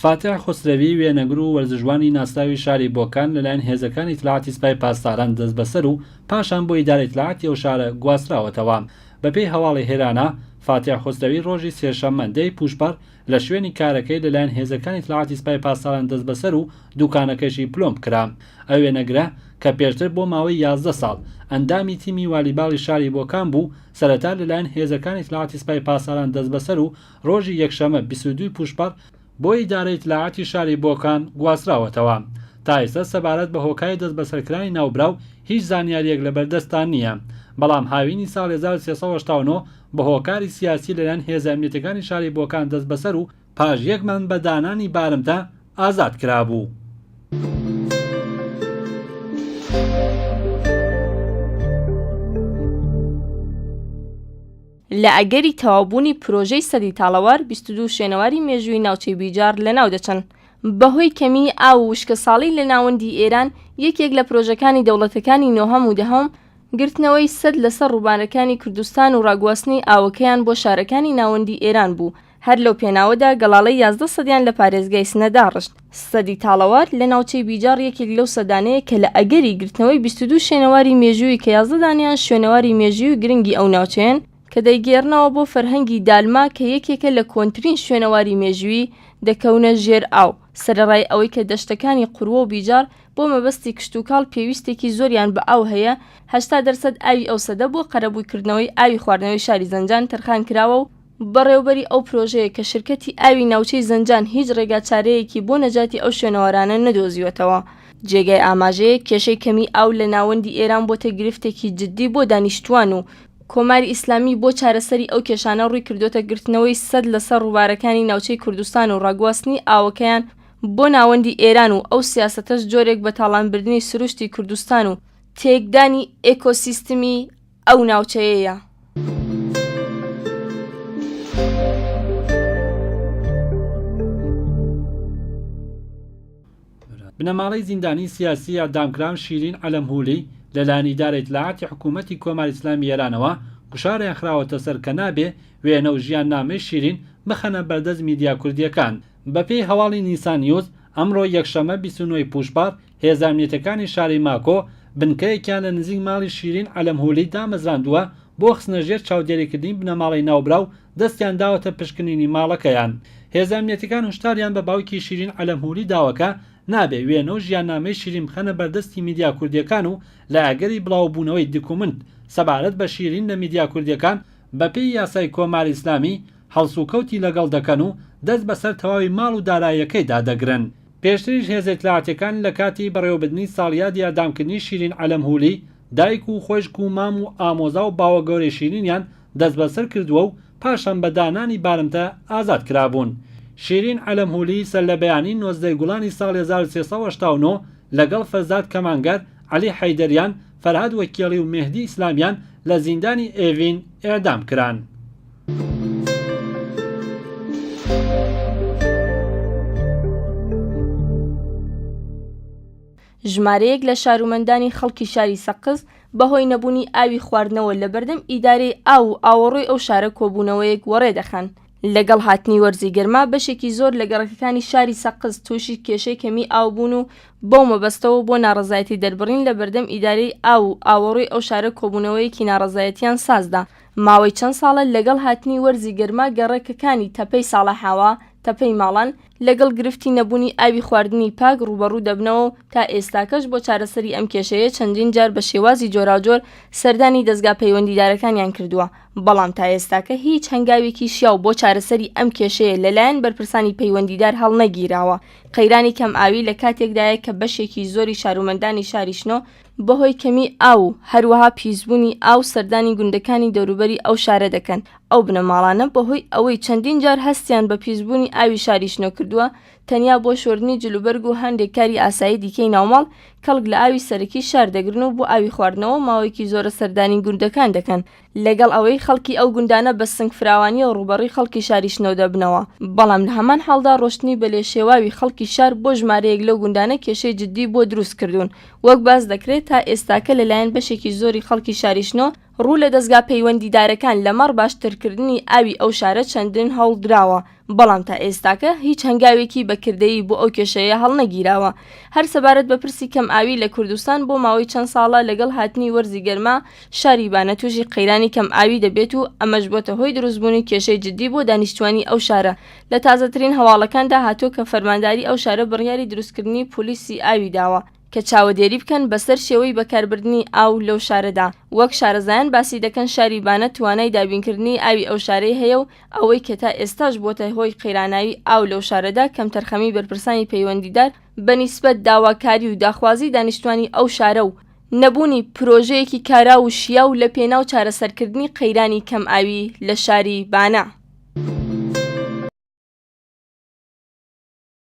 فاتح خوسرەوی وێنەگر و وەرزشوانی ناسراوی شاری بۆکان لەلایەن هێزەکانی ئیتلاعاتی سپای پاسداران دەستبەسەر و پاشان بۆ ئیدارەی ئیتلاعاتی ئەو شارە گواستراوەتەوە. بەپێی هەواڵی هێرانا، فاتح خوسرەوی ڕۆژی سێشەممە دە ی پووشپەڕ لە شوێنی کارەکەی لەلایەن هێزەکانی ئیتلاعاتی سپای پاسداران دەستبەسەر و دووکانەکەشی پلۆمپ کرا. ئەو وێنەگرە کە پێشتر بۆ ماوەی 11 ساڵ ئەندامی تیمی والیباڵی شاری بۆکان بوو، سەرەتا لەلایەن هێزەکانی ئیتلاعاتی سپای پاسداران دەستبەسەر و ڕۆژی یەکشەممە 22 پووشپەڕ بۆ ئیدارەی ئیتلاعاتی شاری بۆکان گواستراوەتەوە. تا ئێستا سەبارەت بە هۆکاری دەستبەسەرکرانی ناوبراو هیچ زانیارییەک لەبەردەستدا نییە، بەڵام هاوینی ساڵی 1389 بە هۆکاری سیاسی لەلایەن هێزە ئەمنیەتیەکانی شاری بۆکان دەستبەسەر و پاش یەک مانگ بە دانانی بارمتە ئازاد کرابوو. لە ئەگەری تەواوبوونی پرۆژەی سەدی تاڵەوار 22 شوێنەواری مێژووی ناوچەی بیجاڕ لەناو دەچن. بەهۆی کەمیی ئاو و وشکەساڵی لە ناوەندی ئێران، یەکێک لە پرۆژەکانی دەوڵەتەکانی نۆهەم و دەهەم، گرتنەوەی سەد لەسەر ڕووبارەکانی کوردستان و ڕاگواستنی ئاوەکەیان بۆ شارەکانی ناوەندی ئێران بوو، هەر لەو پێناوەدا گەڵاڵەی 11 سەدیان لە پارێزگای سنە داڕشت. سەدی تاڵەوار لە ناوچەی بیجاڕ یەکێک لەو سەدانەیە کە لە ئەگەری گرتنەوەی 22 شوێنەواری مێژوویی کە 11 دانەیان شوێنەواری مێژووی گرنگی ئەو ناوچەیەن کە دەیگێڕنەوە بۆ فەرهەنگی دالما کە یەکێکە لە کۆنترین شوێنەواری مێژوویی، دەکەونە ژێر ئاو. سەرەڕای ئەوەی کە دەشتەکانی قوروە و بیجاڕ بۆ مەبەستی کشتوکاڵ پێویستێکی زۆریان بە ئاو هەیە، 80 دەرسەد ئاوی ئەو سەدە بۆ قەرەبووی کردنەوەی ئاوی خواردنەوەی شاری زەنجان تەرخان کراوە و بەڕێوبەری ئەو پرۆژەیە کە شرکەتی ئاوی ناوچەی زەنجان هیچ ڕێگاچارەیەکی بۆ نەجاتی ئەو شوێنەوارانە نەدۆزیوەتەوە. جێگای ئاماژەیە کێشەی کەمی ئاو لە ناوەندی ئێران بۆتە گرفتێکی جددی بۆ دانیشتووان و کۆماری ئیسلامی بۆ چارەسەری ئەو کێشانە ڕووی کردۆتە گرتنەوەی سەد لەسەر ڕووبارەکانی ناوچەی کوردستان و ڕاگواستنی ئاوەکەیان بۆ ناوەندی ئێران و ئەو سیاسەتەش جۆرێک بە تاڵانبردنی سروشتی کوردستان و تێکدانی ئێکۆسیستمی ئەو ناوچەیەیە. بنەماڵەی زیندانیی سیاسیی ئێعدامکراو شیرین عەلەمهولی لەلایەن ئیدارەی ئیتلاعاتی حکوومەتی کۆماری ئیسلامیی ئێرانەوە گوشاریان خراوەتە سەر کە نابێ وێنە و ژیاننامەی شیرین بخەنە بەردەست میدیا کوردییەکان. بەپێی هەواڵی نیسان نیوز، ئەمڕۆ یەکشەممە 29 ی پووشپەڕ، هێزە ئەمنیەتیەکانی شاری ماکۆ بنکەیەکیان لە نزیک ماڵی شیرین عەلەمهولی دامەزراندووە بۆ خستنە ژێر چاودێریکردنی بنەماڵەی ناوبراو دەستیان داوەتە پشکنینی ماڵەکەیان. هێزە ئەمنیەتیەکان هوشداریان بە باوکی شیرین عەلەمهولی داوە کە نابێ وێنە و ژیاننامەی شیرین بخەنە بەردەستی میدیا کوردیەکان و لە ئەگەری بڵاوبوونەوەی دکومنت سەبارەت بە شیرین لە میدیا کوردیەکان بەپێی یاسای کۆماری ئیسلامی هەڵسوکەوتی لەگەڵ دەکەن و دەست بەسەر تەواوی ماڵ و داراییەکەیدا دەگرن. پێشتریش هێزە ئیتلاعاتیەکان لە کاتی بەڕێوەبردنی ساڵیادی ئێعدامکردنی شیرین عەلەمهولی، دایک و خۆیشک و مام و ئامۆزا و باوەگەورەی شیرینیان دەستبەسەر کردووە و پاشان بە دانانی بارمتە ئازاد کرابوون. شیرین عەلەمهولی سەرلەبەیانی 19 ی گوڵانی ساڵی 1389 لەگەڵ فەرزاد کەمانگەر، عەلی حەیدەریان، فەرهاد وەکیڵی و مێهدی ئیسلامیان لە زیندانی ئێڤین ئێعدام کران. ژمارەیەک لە شارومەندانی خەڵکی شاری سەقز بەهۆی نەبوونی ئاوی خواردنەوە لە بەردەم ئیدارەی ئاو و ئاوەڕۆی ئەو شارە کۆبوونەوەیەک وەڕێ دەخەن. لەگەڵ هاتنی وەرزی گەرما بەشێکی زۆر لە گەڕەکەکانی شاری سەقز تووشی کێشەی کەمی ئاو بوون و بەو مەبەستەوە بۆ ناڕەزایەتی دەربڕین لە بەردەم ئیدارەی ئاو و ئاوەڕۆی ئەو شارە کۆبوونەوەیەکی ناڕەزایەتیان سازدا. ماوەی چەند ساڵە لەگەڵ هاتنی وەرزی گەرما گەڕەکەکانی تەپەی ساڵحاوا، تەپەی ماڵان، لەگەڵ گرفتی نەبوونی ئاوی خواردنی پاک ڕووبەڕوو دەبنەوە و تا ئێستاکەش بۆ چارەسەری ئەم کێشەیە چەندین جار بە شێوازی جۆراوجۆر سەردانی دەزگا پەیوەندیدارەکانیان کردووە بەڵام تا ئێستاکە هیچ هەنگاوێکی شیاو بۆ چارەسەری ئەم کێشەیە لەلایەن بەرپرسانی پەیوەندیدار هەڵنەگیراوە. قەیرانی کەمئاوی لە کاتێکدایە کە بەشێکی زۆری شارومەندانی شاری شنۆ بەهۆی کەمی ئاو و هەروەها پیسبوونی ئاو سەردانی گوندەکانی دەوروبەری ئەو شارە دەکەن. ئەو بنەماڵانە بەهۆی ئەوەی چەندین جار هەستیان بە پیسبوونی ئاوی شاری شنۆ کردووە، تەنیا بۆ شۆردنی جلوبەرگ و هەندێک کاری ئاسایی دیکەی ناوماڵ کەڵک لە ئاوی سەرەکی شار دەگرن و بۆ ئاوی خواردنەوە ماوەیەکی زۆرە سەردانی گوندەکان دەکەن. لەگەڵ ئەوەی خەڵکی ئەو گوندانە بە سنگ فراوانییەوە ڕووبەڕووی خەڵکی شاری شنۆ دەبنەوە، بەڵام لە هەمان حاڵدا ڕۆشتنی بە لێشێواوی خەڵکی شار بۆ ژمارەیەک لەو گوندانە کێشەی جددی بۆ دروست کردوون. وەک باس دەکرێت تا ئێستاکە لەلایەن بەشێکی زۆری خەڵکی شاری شنۆ. ڕوو لە دەزگا پەیوەندیدارەکان لەمەڕ باشترکردنی ئاوی ئەو شارە چەندین هەوڵ دراوە، بەڵام تا ئێستاکە هیچ هەنگاوێکی بە کردەیی بۆ ئەو کێشەیە هەڵنەگیراوە. هەر سەبارەت بە پرسی کەمئاوی لە کوردستان بۆ ماوەی چەند ساڵە لەگەڵ هاتنی وەرزی گەرما شاری بانە تووشی قەیرانی کەمئاوی دەبێت و ئەمەش بۆتە هۆی دروستبوونی کێشەی جددی بۆ دانیشتوانی ئەو شارە. لە تازەترین هەواڵەکاندا هاتووە کە فەرمانداری ئەو شارە بڕیاری دروستکردنی پۆلیسی ئاوی داوە کە چاوەدێری بکەن بەسەر شێوەی بەکاربردنی ئاو لەو شارەدا، وەک شارەزایان باسی دەکەن شاری بانە توانای دابینکردنی ئاوی ئەو شارەی هەیە و ئەوەی کە تا ئێستاش بۆتە هۆی قەیراناوی ئاو لەو شارەدا کەمتەرخەمی بەرپرسانی پەیوەندیدار بە نیسبەت داواکاری و داخوازی دانیشتوانی ئەو شارە و نەبوونی پرۆژەیەکی کارا و شیاو لە پێناو چارەسەرکردنی قەیرانی کەمئاوی لە شاری بانە.